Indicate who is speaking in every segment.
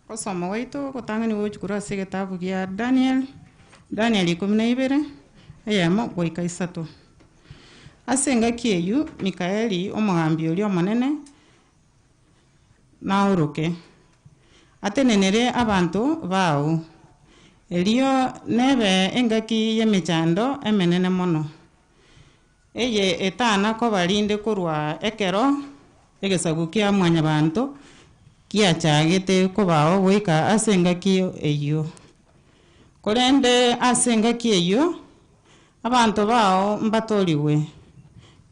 Speaker 1: Osoma waito gotang'ani gochukura ase egetabu gia Daniel, Daniel 12 eyemo goika 3. Ase engaki eyio Mikaeli omogambi oria omonene naoroke atenenere abanto bao, erio nebe engaki y'emechando emenene mono eye etana kobarinde korwa ekero egesaku kia mwanyabanto kiachagete kobao goika ase engaki eyio. Korende ase engaki eyio abanto bao mbatoriwe,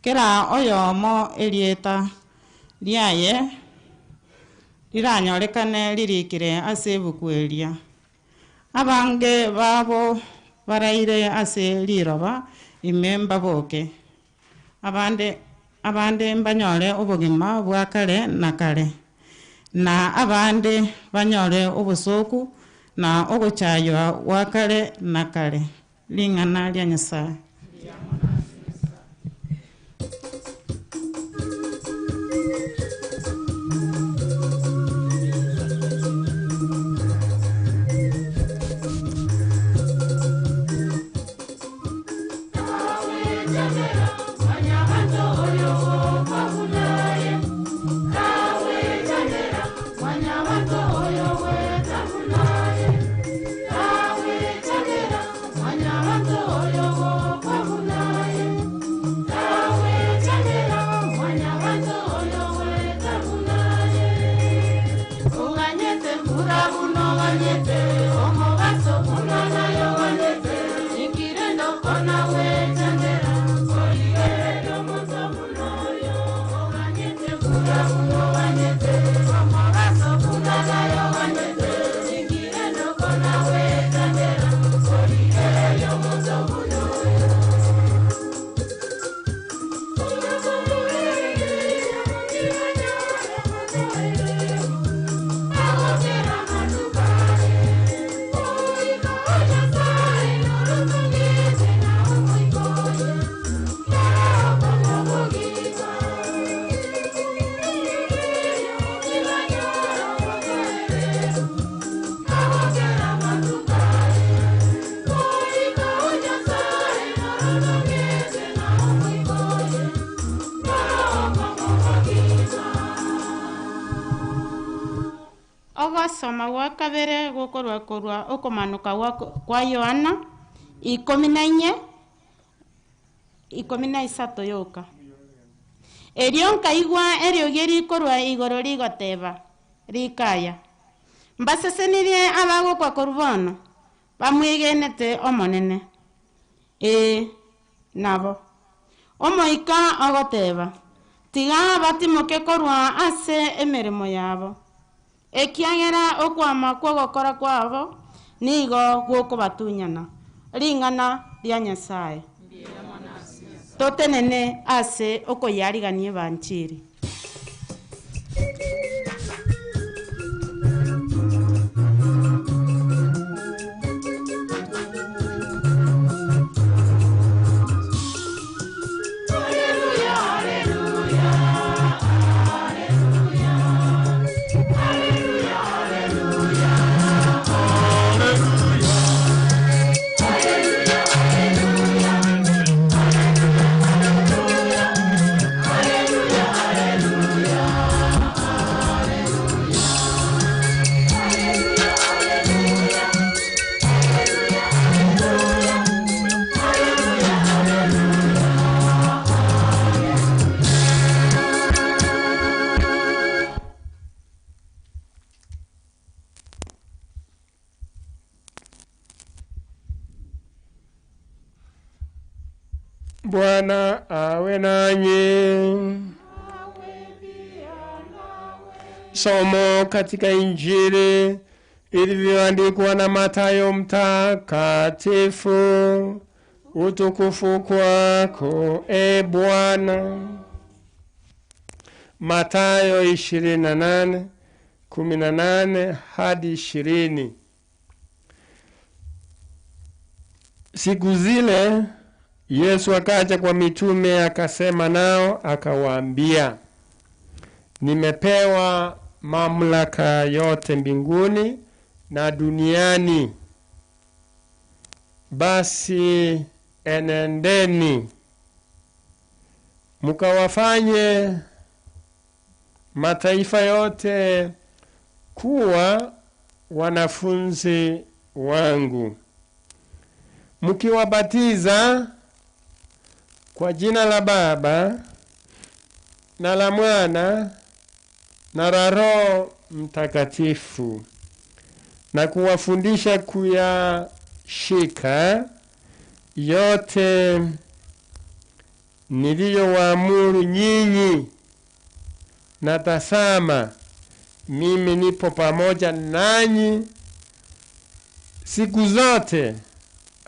Speaker 1: kera oyomo erieta riaye riranyorekane ririkire ase ebuku eria. Abange babo baraire ase riroba ime mbaboke, abande mbanyore obogima bwa kare na kare, na abande banyore obosoku na ogochaywa gwa kare na kare. Ring'ana ria Nyasaye. Ogosoma gwa kabere gokorwa korwa okomanuka kwa Yohana 14 13 yoka. Erio nkaigwa eriogi rikorwa igoro rigoteba rikaya, mbasesenirie abagokwa korwa bono bamwegenete Omonene. Ee, nabo omoika ogoteba tiga batimoke korwa ase emeremo yabo, ekiagera okwama kw'ogokora kwabo nigo gokobatunyana. Ring'ana ria Nyasaye. Totenene ase okoyarigania ebanchiri.
Speaker 2: Bwana awe nanyi. Somo katika Injili ilivyoandikwa na Mathayo mtakatifu. Utukufu kwako, e Bwana. Mathayo 28 18 hadi 20. Siku zile Yesu akaja kwa mitume akasema nao akawaambia, nimepewa mamlaka yote mbinguni na duniani. Basi enendeni mkawafanye mataifa yote kuwa wanafunzi wangu, mkiwabatiza kwa jina la Baba na la Mwana na la Roho Mtakatifu, na kuwafundisha kuyashika yote niliyowaamuru nyinyi. Na tazama, mimi nipo pamoja nanyi siku zote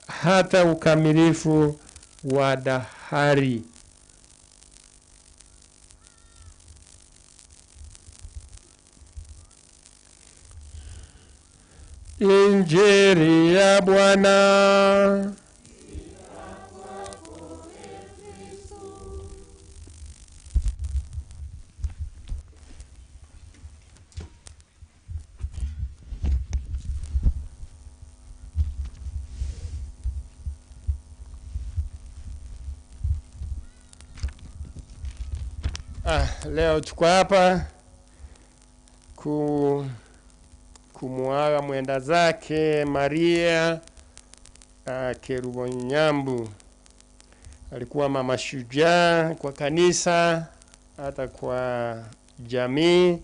Speaker 2: hata ukamilifu wa dahari. Injili ya Bwana. Leo tuko hapa kumuaga mwenda zake Maria Kerubo Nyambu. Alikuwa mama shujaa kwa kanisa, hata kwa jamii,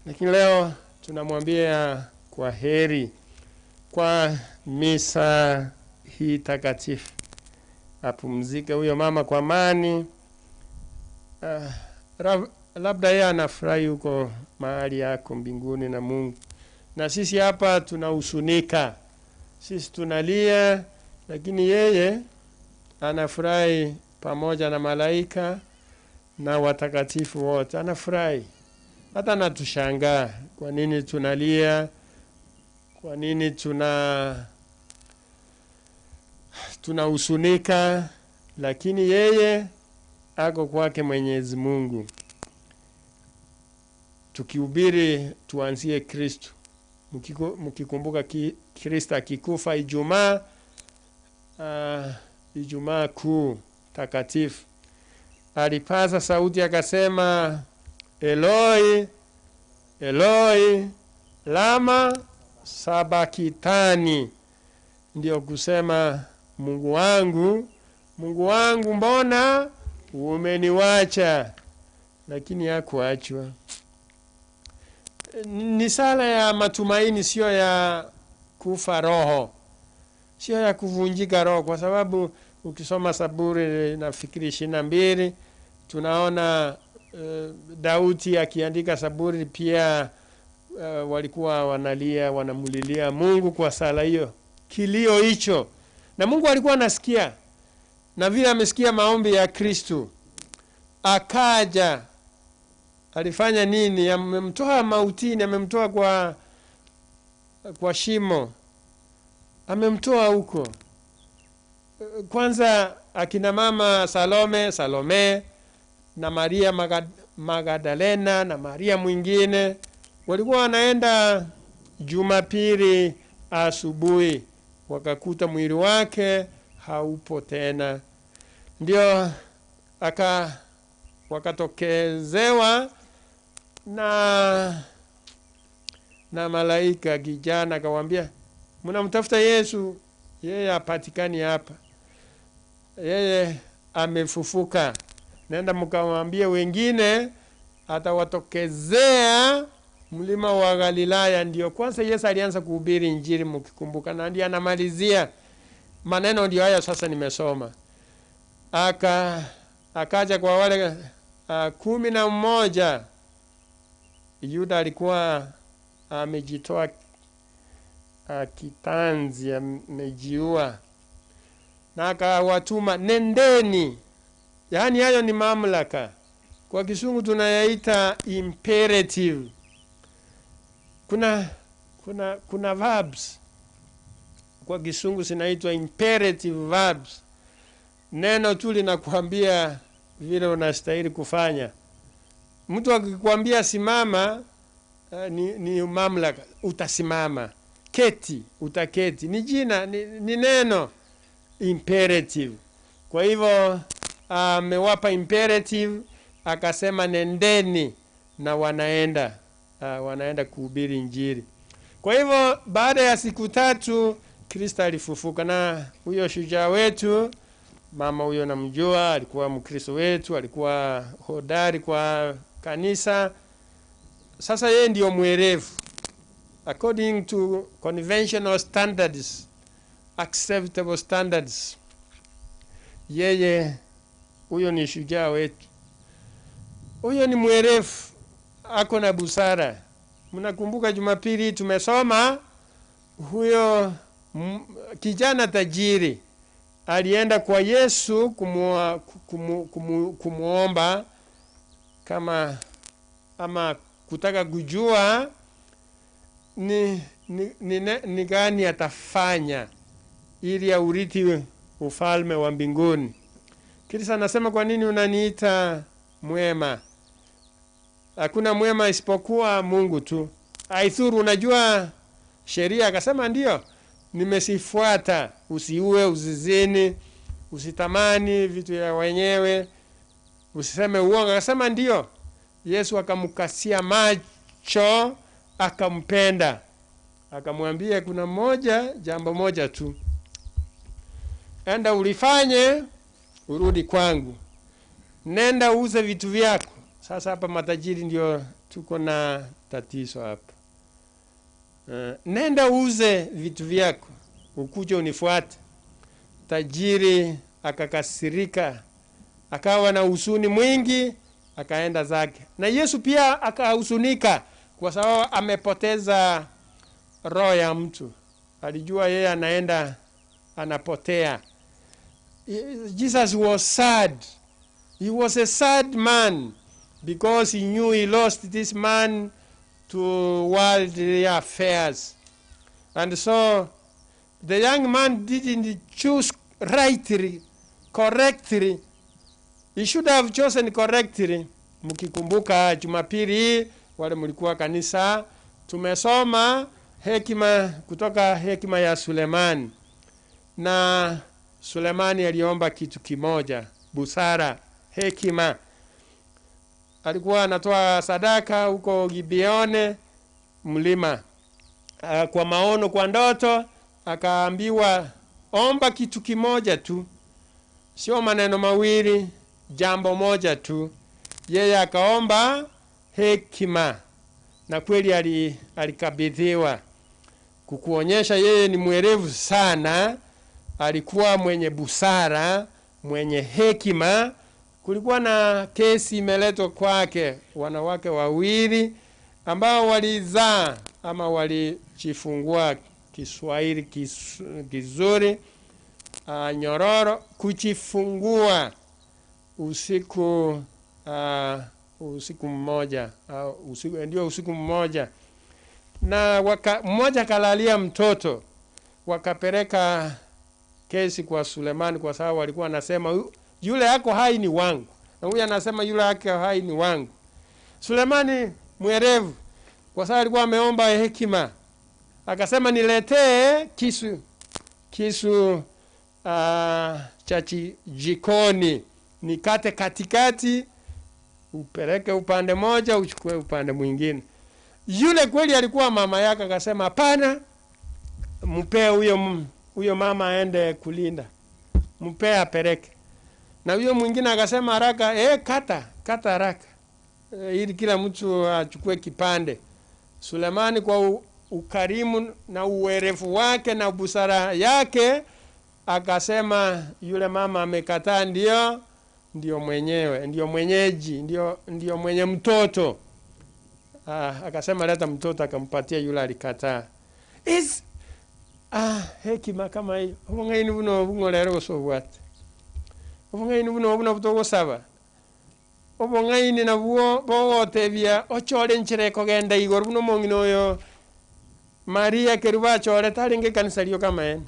Speaker 2: lakini leo tunamwambia kwa heri kwa misa hii takatifu. Apumzike huyo mama kwa amani. Labda yeye anafurahi huko mahali yako mbinguni na Mungu, na sisi hapa tunahusunika, sisi tunalia, lakini yeye anafurahi pamoja na malaika na watakatifu wote. Anafurahi, hata anatushangaa kwa nini tunalia, kwa nini tunahusunika, lakini yeye ako kwake Mwenyezi Mungu. Tukihubiri tuanzie Kristo. Mkikumbuka Kristo akikufa Ijumaa, Ijumaa Kuu takatifu, alipaza sauti akasema, Eloi, Eloi, lama sabakitani, ndio kusema Mungu wangu, Mungu wangu, mbona umeniwacha? Lakini hakuachwa. Ni sala ya matumaini, sio ya kufa roho, sio ya kuvunjika roho, kwa sababu ukisoma Zaburi nafikiri 22 tunaona Daudi akiandika Zaburi pia, walikuwa wanalia, wanamulilia Mungu kwa sala hiyo, kilio hicho, na Mungu alikuwa anasikia. Na vile amesikia maombi ya Kristo, akaja. Alifanya nini? Amemtoa mautini, amemtoa kwa shimo, amemtoa huko. Kwanza akina mama Salome na Maria Magdalena na Maria mwingine walikuwa wanaenda Jumapili asubuhi, wakakuta mwili wake haupo tena. Ndio wakatokezewa na malaika kijana, akamwambia, mnamtafuta Yesu, yeye hapatikani hapa, yeye amefufuka. Nenda mkamwambie wengine, atawatokezea mlima wa Galilaya. Ndio kwanza Yesu alianza kuhubiri Injili, mkikumbuka, na ndiye anamalizia maneno ndio haya sasa nimesoma. Akaja kwa wale 11. Yuda alikuwa amejitoa kitanzi, amejiua, na akawatuma, nendeni. Yaani hayo ni mamlaka, kwa Kisungu tunayaita imperative. Kuna verbs, Kwa Kisungu zinaitwa imperative verbs. Neno tu linakuambia vile unastahili kufanya. Mtu akikwambia simama, ni mamlaka, utasimama. Keti, utaketi. Ni jina, ni neno imperative. Kwa hivyo amewapa imperative, akasema nendeni, na wanaenda wanaenda kuhubiri Injili. Kwa hivyo baada ya siku 3 Kristo alifufuka, na huyo shujaa wetu, mama huyo namjua, alikuwa Mkristo wetu, alikuwa hodari kwa kanisa. Sasa yeye ndio mwerevu according to conventional standards, acceptable standards. Yeye huyo ni shujaa wetu, huyo ni mwerevu, ako na busara. Mnakumbuka Jumapili tumesoma huyo kijana tajiri alienda kwa Yesu kumuomba kama ama kutaka kujua ni gani atafanya ili aurithi ufalme wa mbinguni. Kristo anasema, kwa nini unaniita mwema? Hakuna mwema isipokuwa Mungu tu. Aithuru, unajua sheria? Akasema ndio, nimesifuata. Usiue, usizini, usitamani vitu ya wenyewe, usiseme uongo. Akasema ndio. Yesu akamkasia macho, akampenda, akamwambia kuna moja, jambo moja tu, enda ulifanye, urudi kwangu, nenda uuze vitu vyako. Sasa hapa matajiri ndio tuko na tatizo hapa. Nenda uuze vitu vyako, ukuje unifuate. Tajiri akakasirika, akawa na huzuni mwingi, akaenda zake. Na Yesu pia akahuzunika kwa sababu amepoteza roho ya mtu. Alijua yeye anaenda anapotea. Jesus was sad. He was a sad man because he knew he lost this man to worldly affairs. And so the young man didn't choose rightly, correctly. He should have chosen correctly. Mkikumbuka Jumapili wale mlikuwa kanisa, tumesoma hekima kutoka hekima ya Sulemani. Na Sulemani aliomba kitu kimoja, busara, hekima. Alikuwa anatoa sadaka huko Gibeone mlima. Kwa maono, kwa ndoto, akaambiwa omba kitu kimoja tu, sio maneno mawili, jambo moja tu. Yeye akaomba hekima, na kweli alikabidhiwa. Kukuonyesha yeye ni mwerevu sana, alikuwa mwenye busara, mwenye hekima. Kulikuwa na kesi imeletwa kwake, wanawake wawili ambao walizaa ama walijifungua, Kiswahili kizuri, nyororo, kujifungua usiku usiku mmoja, ndio usiku mmoja. Na mmoja kalalia mtoto, wakapeleka kesi kwa Sulemani kwa sababu walikuwa wanasema yule yako hai ni wangu, na huyu anasema yule yako hai ni wangu. Sulemani mwerevu, kwa sababu alikuwa ameomba hekima, akasema niletee kisu cha jikoni, nikate katikati, upeleke upande moja, uchukue upande mwingine. Yule kweli alikuwa mama yake, akasema hapana, mpe huyo mama aende kulinda, mpe apeleke. Na huyo mwingine akasema haraka, kata haraka, ili kila mtu achukue kipande. Sulemani kwa ukarimu na uwerevu wake na busara yake akasema yule mama amekataa, ndio mwenyewe, ndio mwenyeji, ndio mwenye mtoto. Akasema leta mtoto, akampatia yule alikataa. Hekima kama hiyo. Obung'aini buno bung'olere gosobwate. Obung'aini buno buno butogosaba. Obung'aini nabwo bogotebia ochore nchire kogenda igoro buno mong'ina oyo Maria keruba achore tarenge kanisa rio kama ene.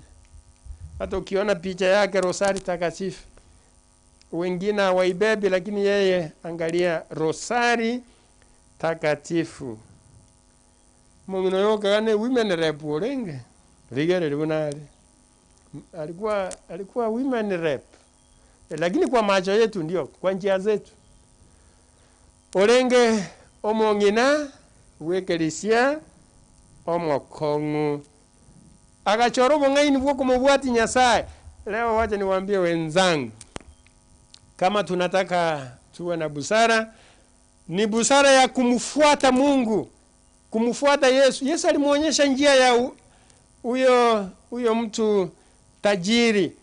Speaker 2: Hata ukiona picha yake rosari takatifu, wengine hawaibebi, lakini yeye angalia rosari takatifu. Mungino yokagane women rep orenge rigere ribunare alikuwa women rep, lakini kwa macho yetu ndio kwa njia zetu orenge omongina wekelisia omokongu agachora obong'aini bwo kumubwati Nyasaye. Leo wacha niwaambie wenzangu, kama tunataka tuwe na busara, ni busara ya kumfuata Mungu, kumfuata Yesu. Yesu alimuonyesha njia ya huyo mtu tajiri.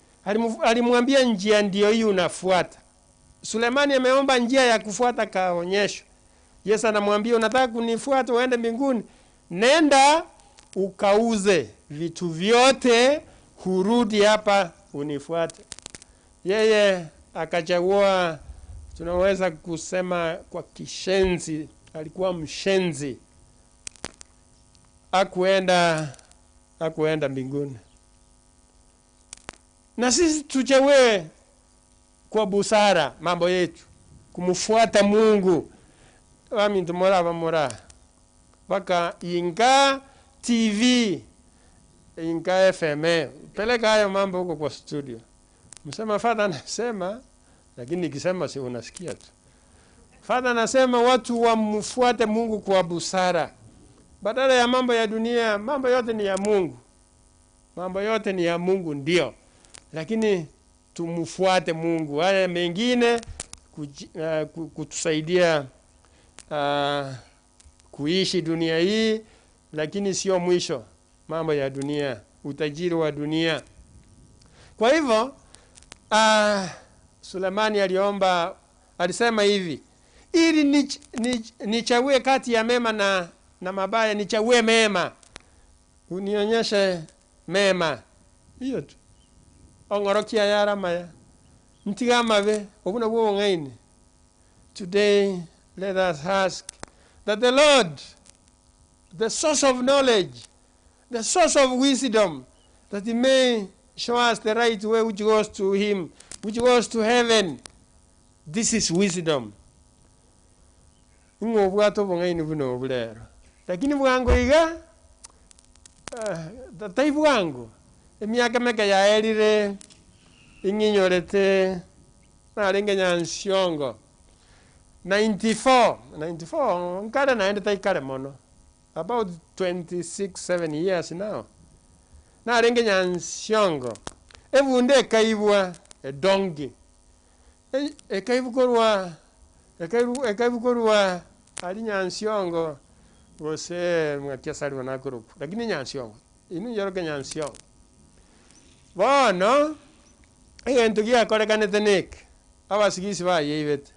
Speaker 2: Alimwambia njia ndio hii unafuata. Sulemani ameomba njia ya kufuata kaonyesho. Yesu anamwambia unataka kunifuata uende mbinguni, nenda ukauze vitu vyote hurudi hapa unifuate. Yeye akachagua, tunaweza kusema kwa kishenzi, alikuwa mshenzi. Hakuenda mbinguni. Na sisi tuchague kwa busara mambo yetu, kumfuata Mungu. Wamintu mora bamora baka Inga TV, Inga FM, peleka hayo mambo huko kwa studio. Msema Father anasema, lakini nikisema si unasikia tu. Father anasema watu wamfuate Mungu kwa busara. Badala ya mambo ya dunia, mambo yote ni ya Mungu. Mambo yote ni ya Mungu ndio. Lakini tumfuate Mungu. Haya mengine kutusaidia kuishi dunia hii, lakini sio mwisho. Mambo ya dunia, utajiri wa dunia. Kwa hivyo Sulemani aliomba, alisema hivi, ili nichague kati ya mema na mabaya, nichague mema. Unionyeshe mema. Hiyo tu. Ongorokia yara maya. Ntiga mabe, obuna bwo ngaini. Today let us ask that the Lord, the source of knowledge, the source of wisdom, that he may show us the right way which goes to him, which goes to heaven. This is wisdom. Ngobwato bongaini buno bulero. Lakini bwangu iga tatai bwangu emiaka meke yaerire ing'inyorete narenge Nyansiongo 94 nkare naende taikare mono, about 26 7 years now. Narenge Nyansiongo ebunde ekaibwa edongi ekaibukorwa ali Nyansiongo gose mwakiasari wanakuruku, lakini Nyansiongo inu yoroke Nyansiongo bono egento giakorekanete nek abasigisi bayeibete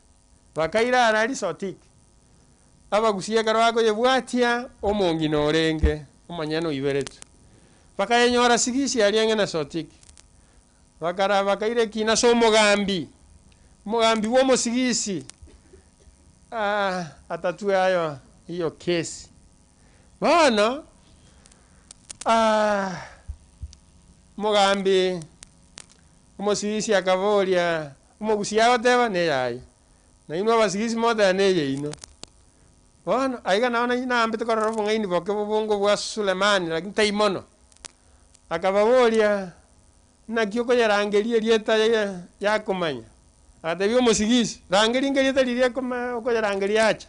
Speaker 2: bakairara ari sotik abagusia ekero bakoyebwatia omong'ina orenge omonyene oiberetwe bakayenyora sigisi arienge na sotik bakara bakaire kina so omogambi wa omosigisi atatue hayo hiyo kesi bono. Mugambi omosigisi akaboria omogusia agoteba neyaye na inwe abasigisi moteba neye ino bono aiga naona naambete korora obong'aini boke bobongo bwa Sulemani, lakini taimono akababoria naki okoyerangeria erieta yakomanya. Agatebia omosigisi rangeria erieta riria okoyerangeria acha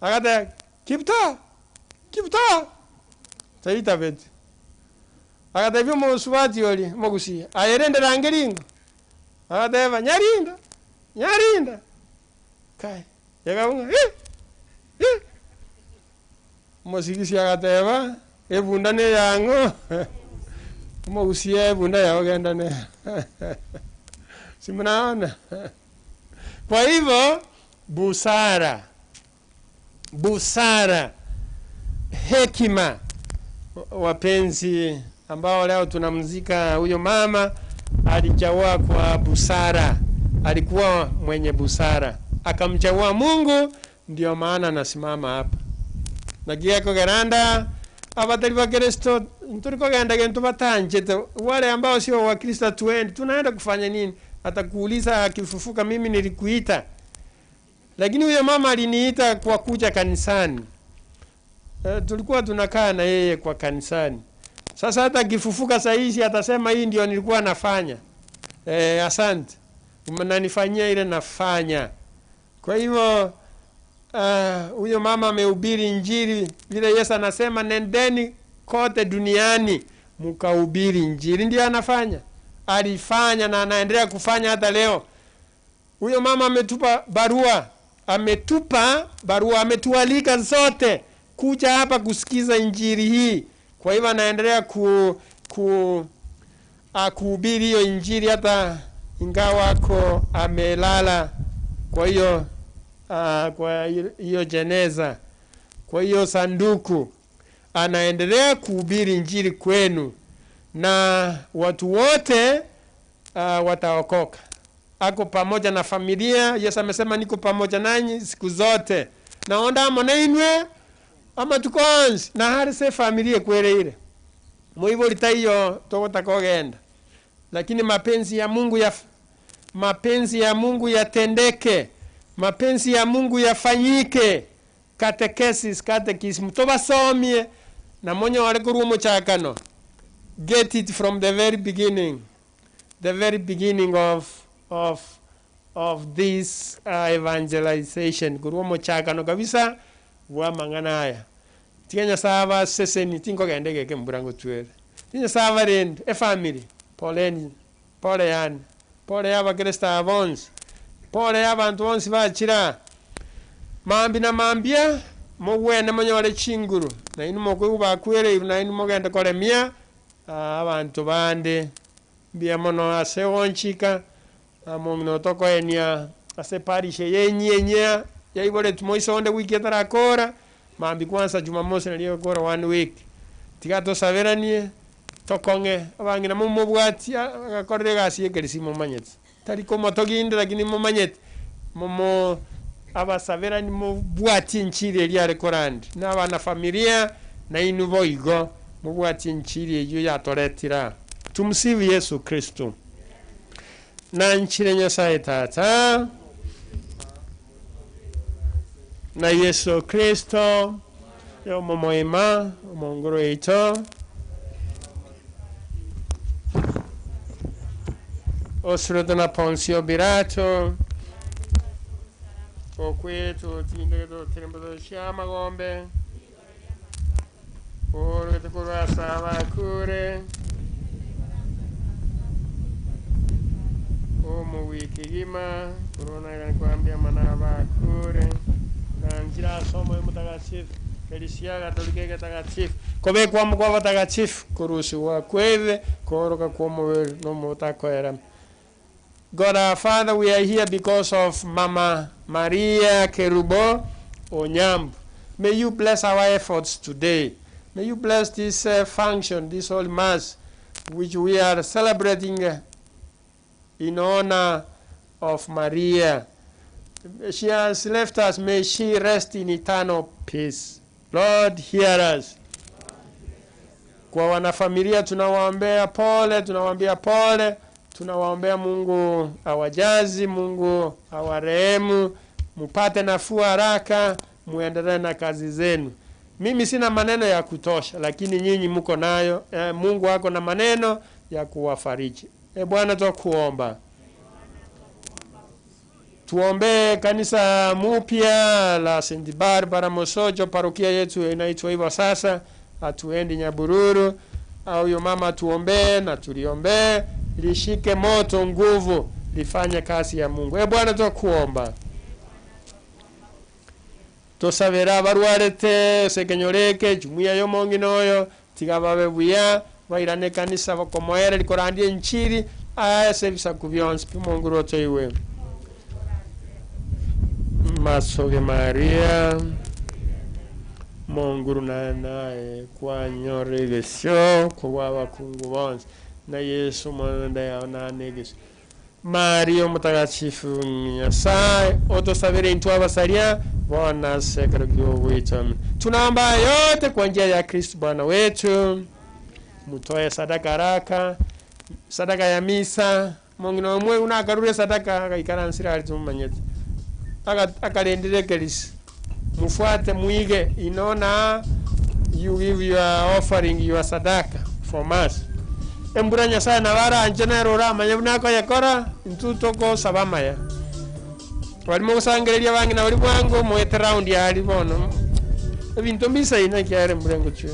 Speaker 2: agateba Kiptoo Kiptoo taitabete. Agatebia omosubati ori omogusia ayerende rangeringo agateba nyarinda nyarinda kai yakabunga omosigisi agateba ebunda neyango omogusia ebunda yao genda ne si mnaona. Kwa hivyo busara, hekima. Wapenzi ambao leo tunamzika huyo mama, alichagua kwa busara, alikuwa mwenye busara, akamchagua Mungu, ndio maana nasimama hapa. Na Gieko Geranda Abatali wa Kristo tulikogenda gento batanjete, wale ambao sio wa Kristo tuende, tunaenda kufanya nini? Atakuuliza akifufuka, mimi nilikuita. Lakini huyo mama aliniita kwa kuja kanisani. Tulikuwa tunakaa na yeye kwa kanisani. Sasa hata akifufuka saa hizi atasema hii ndio nilikuwa nafanya. Asante. Mnanifanyia ile nafanya. Kwa hivyo huyo mama amehubiri injili vile Yesu anasema nendeni kote duniani mkahubiri injili. Ndio anafanya. Alifanya na anaendelea kufanya hata leo. Huyo mama ametupa barua, ametualika zote kuja hapa kusikiza injili hii. Kwa hivyo anaendelea kuhubiri hiyo injili hata ingawa ako amelala. Kwa hiyo kwa hiyo jeneza, kwa hiyo sanduku, anaendelea kuhubiri injili kwenu na watu wote wataokoka. Ako pamoja na familia. Yesu amesema niko pamoja nanyi siku zote. Naonda mone inwe ama tukonzi na hari se familia kwere ile. Muivo litaiyo tokotakogenda. Lakini mapenzi ya Mungu yatendeke. Mapenzi ya Mungu yafanyike. Katekesis, katekism tobasomie na monyo wale kurumo chakano. Get it from the very beginning. The very beginning of this evangelization. Kurumo chakano kabisa wa mangana haya. Tinya sava seseni tinko gendege ke mburango tuere. Tinya sava rend e family. Poleni, pole yani. Pole aba Kristo abonzi. Pole abantu bonsi bachira. Mambi na mambia mogwene monyore chinguru. Na inu mokwe bakwere na inu mogenda kolemia abantu bande. Mbia mono ase onchika amongno toko enia ase parishe yenye yaibore tumoisonde wiki etarakora mambi kwanza Jumamosi naliyo kora 1 week tigato saberanie tokonge abangina mumubwati agakorere gasi ekerisi mumanyete tari komotoginde lakini mumanyete mumo abasaberani mubwati nchiri eliare korandi n'abana familia na inu boigo mubwati nchiri eyo yatoretira. Tumsifu Yesu Kristo. Na nchire Nyasaye Tata na Yesu Kristo yo momoema omongoro ito osrodo na Poncio Birato okwetu tindeto tirimbo shama gombe oro kurasa bakure omu wiki gima korona irakwambia mana bakure na njira somo ya mtakatifu Eklisia Katolika takatifu kobe kwa mkwa takatifu kurusi wa kweve koroka kwa mwe no mutakwera. God our Father, we are here because of Mama Maria Kerubo Onyambu. May you bless our efforts today. May you bless this function, this holy mass, which we are celebrating in honor of Maria. She has left us. May she rest in eternal peace. Lord, hear us. Kwa wanafamilia tunawaombea pole, tunawaambia pole, tunawaombea Mungu awajazi, Mungu awarehemu, mupate nafuu haraka, muendelee na kazi zenu. Mimi sina maneno ya kutosha, lakini nyinyi mko nayo. Mungu wako na maneno ya kuwafariji. Bwana tukuomba. Tuombe kanisa mupya la St. Barbara Mosojo, parokia yetu inaitwa hivyo sasa. Hatuendi Nyabururu. Au yo mama tuombe na tuliombe lishike moto nguvu, lifanye kazi ya Mungu. Bwana tukuomba. Tosavera baruarete sekenyoreke jumuiya yomonginoyo tigababe buya bairane kanisa bakomoere likorandie nchiri aya sevisa kubyonsi Mungu rote iwe. Masoge Maria Monguru na nae kwa nyoregesho kwa bakungu bonse na Yesu mwana ya nanegesho Maria mtakatifu Nyasaye otosabere intwa basaria Bwana sekero. Tunaomba yote kwa njia ya Kristo Bwana wetu. Mutoe sadaka haraka, sadaka ya misa. Mongino mwe unakarure sadaka akaikaransira alitumanyete akalendere kelisi. Mufuate muige inona you give your offering, your sadaka for mass. Embura Nyasaye nabara anjena rora manya bunako yakora ntutoko sabamaya. Walimo kusangereria bangi na bali bwango mwete round ya ali bono. Ebintu mbisa ina kyare mburengo chwe.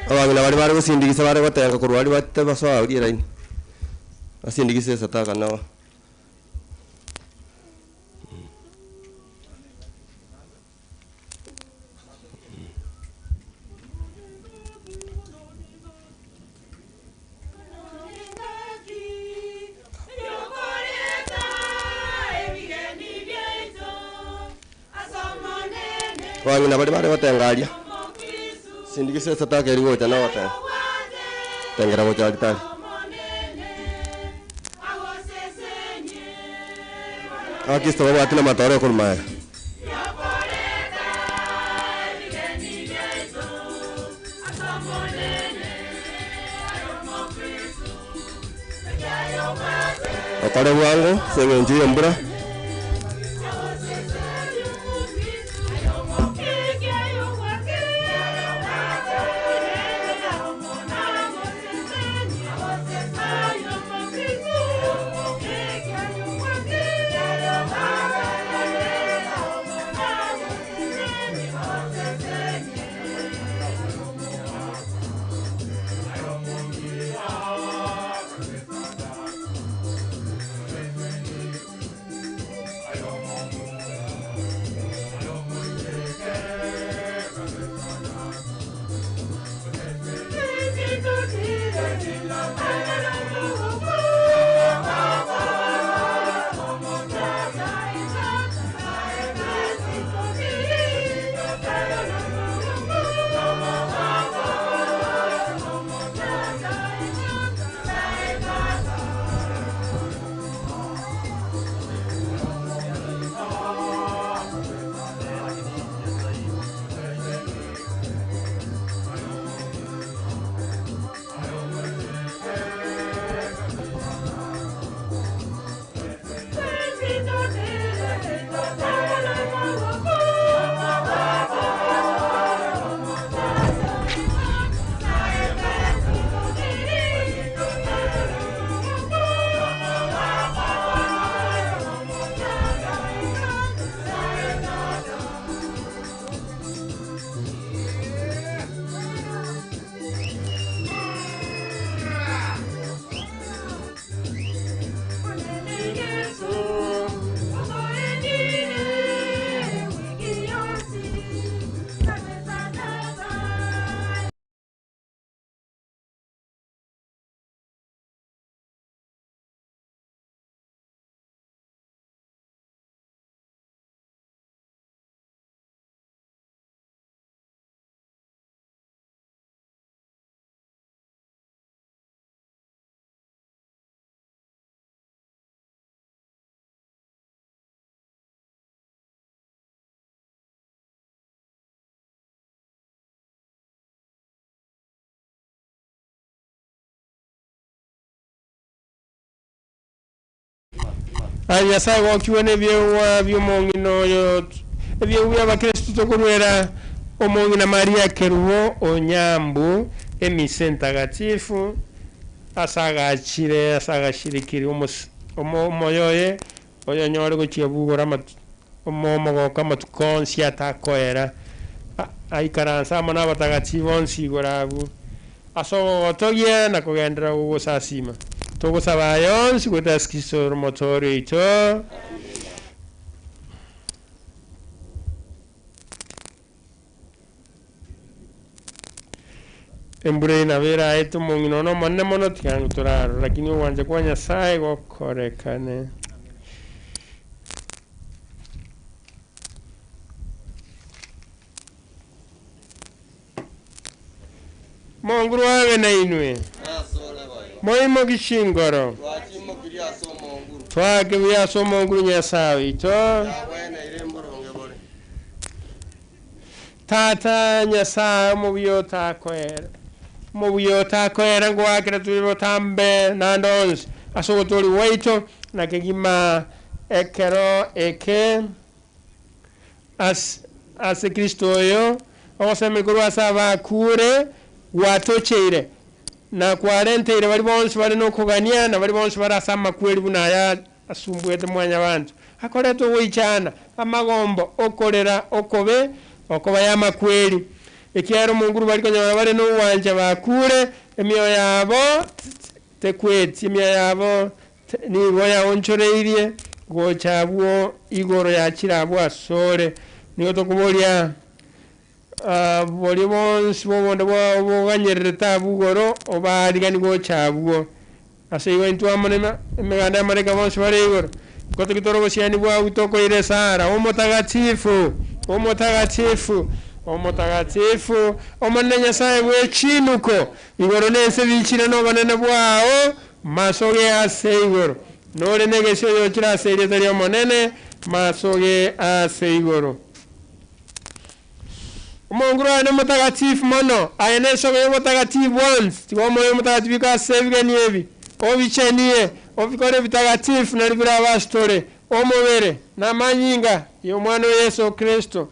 Speaker 3: Abangina bari bari gusindikisa bari gotenga korwa ari bate basoa ria raini asindikise sataka nao abangina bari bari gotenga aria sindikise sataka eri gocha nao gotenga tengera gocha alitari Abakristo babwatire amatoro okorumaya okore bwango ase eng'encho ya embura.
Speaker 2: Nyasaye gokiwe n'ebyewa by'omong'ina oyo ebyewu by'abakristu tokurwera omong'ina Maria Kerubo Onyambu emise ntagatifu asagachire asagashirikiri omoyoye oyo nyore gochia bugora omogoka amatukonsi atakoera aikaransa amo n'abatagatifu bonsi igoro abwo asogotogia na kugendera gugusasima tugusaba yonsi gutasikisoro motori ito. Embure inabera eto mong'ino no monene mono tigango toraro lakini owanje kwa Nyasaye gokorekane. Monguru wawe na inwe moimo gishingoro twake byaso monguru Nyasaye ito tata Nyasaye mubyo takoera mubyo takoera ngwakira tulibo tambe nandons asogotori waito na kegima ekero eke as ase Kristo yo osemekuru asaba kure watocheire na kwarenteire bari bonse bari no kugania na bari bonse barasama kweri bunaya asumbwete mwanya bantu akoreto wichana amagombo okorera okobe okoba yama kweri ekiaro munguru bari konyora bari no wanja bakure emioyo yabo tekweti emioyo yabo nibo yaonchoreirie gocha abwo igoro yakira asore nigo tokuboria bori bonsi bobonde bwoganyerere tabugoro obarigani gocha abwo ase igo intwe amo emeganda y'amareka bonsi bare igoro kotokitoro bosiani bwau tokoire sara omotagatifu omotagatifu omotagatifu omonene Nyasaye bwechinuko igoro nense bichire nobonene bwao masoge ase igoro nore negesio yochira ase erieta ria omonene masoge ase igoro. Omonguru aye mutagatifu mono aye nesoge y'omutagatifu once tigo omoyo omutagatifu ase ebigeni ebi obichenie obikore bitagatifu nari birabasitore omubere n'amanyinga y'omwana wa Yesu Kristo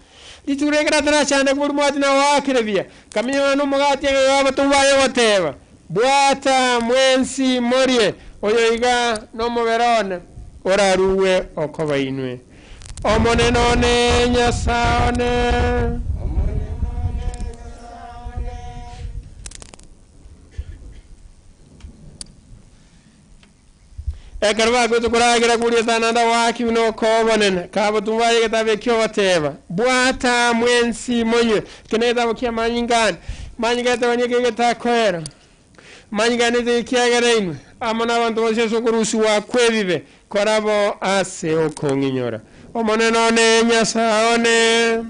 Speaker 2: liturekera tarachanda kuburi mwati na wakirebia kaminya n'omugati abatubaye bateba bwata mwensi morie oyo iga n'omubere one oraruwe okoba inwe omonene one Nyasaye one. Ekarwa gotukuragira kuria tananda waki no kobonene kabatumbaye getabekyo bateba bwata mwensi monywe keneta bokia manyingana manyingana banyeke getakwera manyingana tekiagera inwe amona abantu bose sokurusi wa kwebibe korabo ase okong'inyora omonene one Nyasaye one.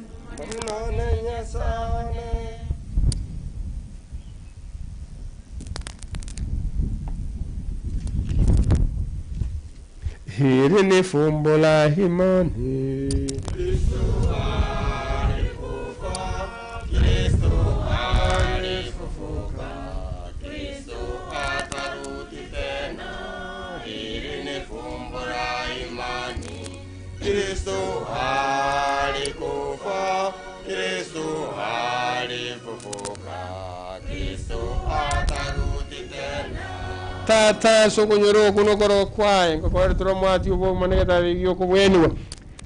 Speaker 2: Hili ni fumbo la imani.
Speaker 3: Kristo alikufa, Kristo alifufuka, Kristo atarudi tena. Hili ni fumbo la imani. Kristo alikufa, Kristo alifufuka, Kristo atarudi tena.
Speaker 2: Tata sokonyoro kunokoro kwaye ngokore turomwati ubo manegeta bigyo kubwenwa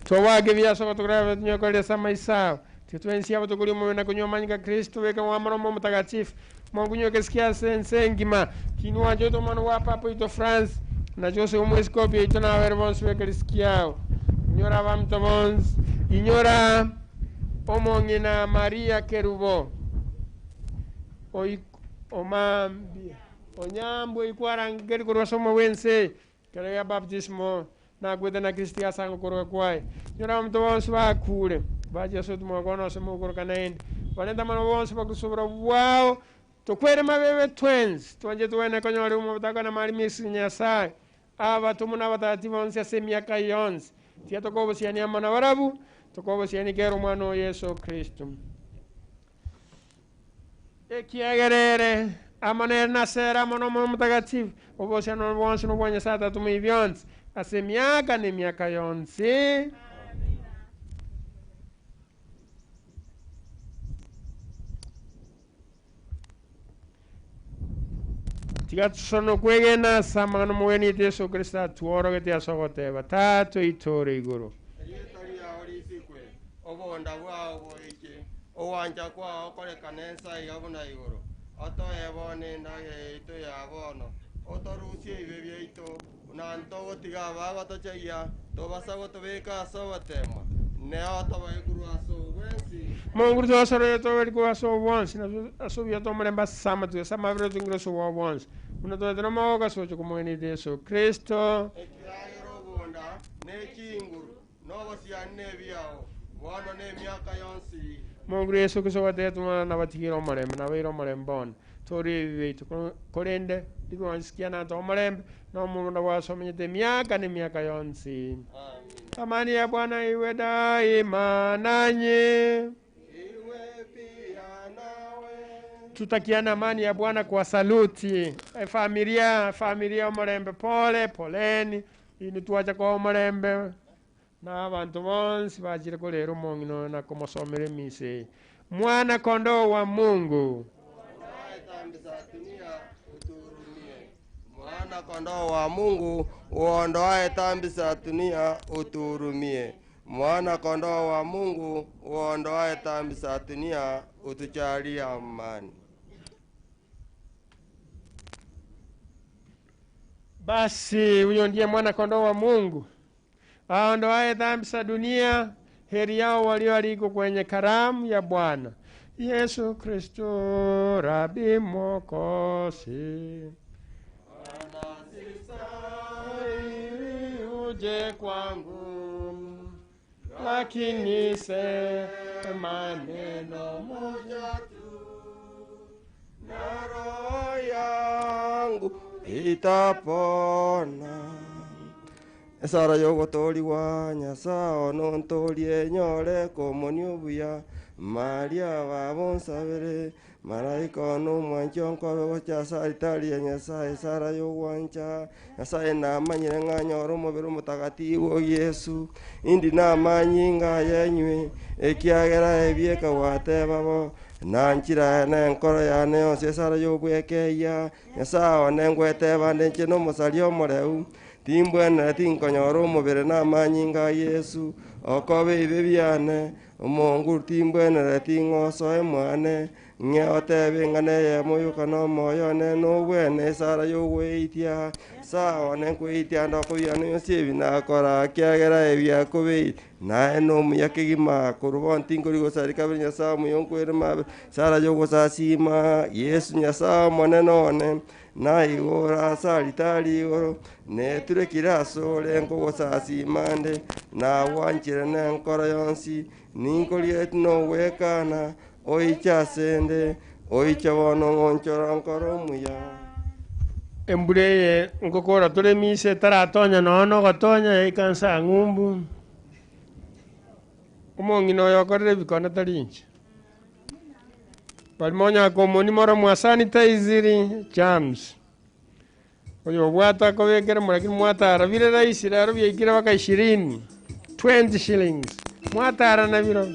Speaker 2: twawake byaso batugura nyokoresa samaisao titwensi abo tukuri mu na kunywa manyika Kristo weka wa mromo mtakatifu Mungu nyoke sikia sensengima kinwa joto mwana wa papa ito France na Jose umweskopi ito na verbons weka sikiao inyora bamtobons inyora omong'ina Maria Kerubo oi omambia Onyambo ikwarangeri kurwasomo wense kare baptismo na gwete na Kristi asango korwa kwaye nyora mto bonse bakure baje so tumokono somo korwa naende banenda mano bonse bakusobora wao tokwere mabebe twens twanje tuwene konyore umutaka na mali misi Nyasaye aba tumuna batati bonse ase miaka yonse tia tokobo siani amana barabu tokobo siani kero mwana Yesu Kristo ekiagerere amanera nasera mono mtakatifu obose no bonse no bwanya sata tumibyonse Ase miaka ni miaka yonsi. Tigatsono kwegena samano mweni Yesu Kristo tuorogete asogoteba tatu itore iguru.
Speaker 3: Obonda bwao boike owanja kwao korekana ensa igabuna iguru otoebone endagera yaito ya bono otorusie ibe biaito nantogotiga bagatochegia tobasa gotobeka ase obotemwa neo tobaiguru ase obwensi
Speaker 2: Mungu twasore toberiko ase obwonsi ase obuya tomorembe ase amatuya ase amabere otongire ase obwa obwonsi buna twetera omogoka ase ogocha komogeni Yesu Kristo
Speaker 3: ekiragera obonda nechinguru nobosiani nebiao bono nemiaka yonsi.
Speaker 2: Mungu Yesu Kristo gwatetuma nabatigire omorembe nabaire omorembe one tori ebi biaito korende rigwansikia nanto omorembe nomonda gwasomenyete emiaka nemiaka yonsi. Amani ya Bwana iwe daima nanyi.
Speaker 3: Iwe pia nawe.
Speaker 2: Tutakiana amani ya Bwana kwa saluti. Familia, familia omorembe pole poleni ini tuacha kwa omorembe na abantu bonsi bajire kolera omong'ino na komosomera emise. Mwana kondoo wa Mungu
Speaker 3: Uondoaye dhambi za dunia utuhurumie. Mwana kondoo wa Mungu uondoaye dhambi za dunia utuhurumie. Mwana kondoo wa Mungu uondoaye dhambi za dunia utujalie amani.
Speaker 2: Basi huyo ndiye mwana kondoo wa Mungu aondoaye dhambi za dunia. Heri yao walioalikwa kwenye karamu ya Bwana. Yesu Kristo Rabi Mwokozi,
Speaker 3: Bwana sistahili uje kwangu,
Speaker 2: lakini sema neno
Speaker 3: moja tu na roho yangu itapona. Esara yogotoriwa Nyasaye onontorie nyore komoni obuya Maria babonsabere malaika ono omwanchi onkobe gocha ase alitari ya Nyasaye. Esara yogwancha Nyasaye namanyire ng'anyore omobere omotagatifu o Yesu indi namanyinga yenywe ekiagera ebieka gwateba bo nanchira nenkoro yane yonsi. Esara yobwekeia Nyasaye one ngweteba nde inche nomosari omoreu timbwenere tinkonyora omobere namanyinga Yesu okobe ibe biane omongu timbwenere ting'osoe mwane ng'e otebe ng'ane eyemo yoka nomoyo one nobwene. Esara yogweitia sawa one nkweitia ndokobiana yonsi ebi nakora kiagera ebiakobei naye nomuya kegima korwa bono tinkori gosari kabere Nyasaye omuya nkwere mabe. Esara yogosasima Yesu Nyasaye omonene one naigora ase alitari igoro neturekire ase ore nkogosasima nde nagwanchire nenkoro yonsi ninkorieti nogwekana oiche ase nde oiche bono ng'onchora nkoro omuya.
Speaker 2: Embura eye nkokora tore emise taratonya nono gotonya yaikansa ng'umbu omong'ina oyo okorire ebikone tari inche barimonya komoni moro mwasanitiziri germs oyo obwata kobekere lakini mwatara bire rahisi rero byaikire baka 20 20 shillings mwatara na biro.